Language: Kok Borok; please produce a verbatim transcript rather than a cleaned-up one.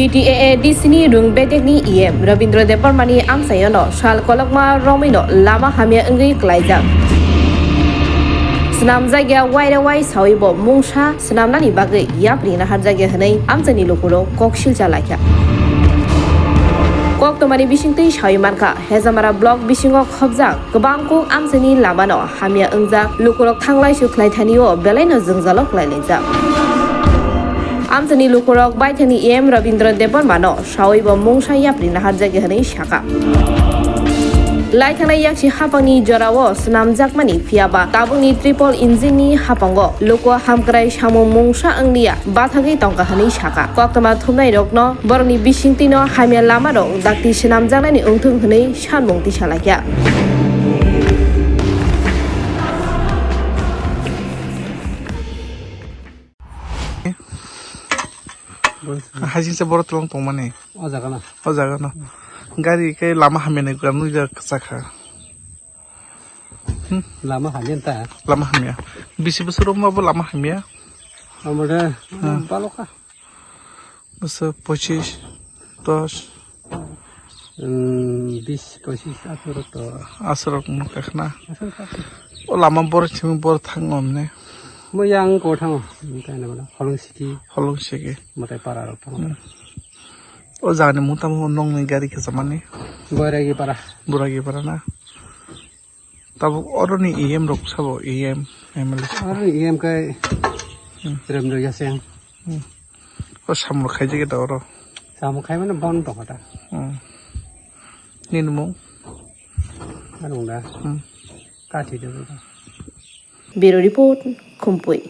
T T A A D C ni rwng bedekni E M Rabindra Debbarmani amchaiono sal kolokma romwino lama hamya wngwi klaijak. Swnamjakya waire wai sawi bo mungsa swnamnani bagwi yapri naharjakya hwnwi amchaini lukurok koksilcha laikha. Koktwmani bisingtwi sawi mankha, Hejamara block bisingo khopjak kwbang kuk amchaini lamano hamya wngjak, lukurok thanglai sukhlai thanio belaino jwngjalo klailaijak. Amchaini lukurok baithangni E M Rabindra Debbarmano sawi bo mungsa yapri naharjak hwnwi sakha. Laithangnai yaksi hapangni jorao swnamjakmani phiyaba tabukni triple engine ni hapango luku hamkrai samung mungsa wngliya bathagwi tongkha hwnwi sakha. Koktwma thumnairokno borokni bisingtwino hamya lamarok dakti swnamjaknani wngthung hwnwi sanmung tisalaikha. Hasing se borok tolong tongmani. O jaga na. O jaga no. Gari ke lama hamya ni gura nui jak saka. Lama hamya ta. Lama hamya. Bisi bosor ma bo lama hamya. Amada. Hmm. Baloka. Bosor pochis, dos. Hmm, bis, pochis, asoro to. Asoro mo kakhna. Asoro kakhna. O lama bor chimi bor thang omne. Mo yang ko thang. Kaina bala. Holong siki. Holong siki. Matai para rok thang. Hmm. O jagani mung tamo nongni gari khe chamani. Boiragi para. Boiragi para na. Tabuk oroni E M rok sabo, E M, M L A sabo. Oroni E M kai Hmm. Remdo Yaseng. Hmm. O samung khaijak da oro. Samung khai mane bon tong kha da. Hmm. Nini mung? Anung da. Hmm. Kathi de. Bureau Report, Khumpui.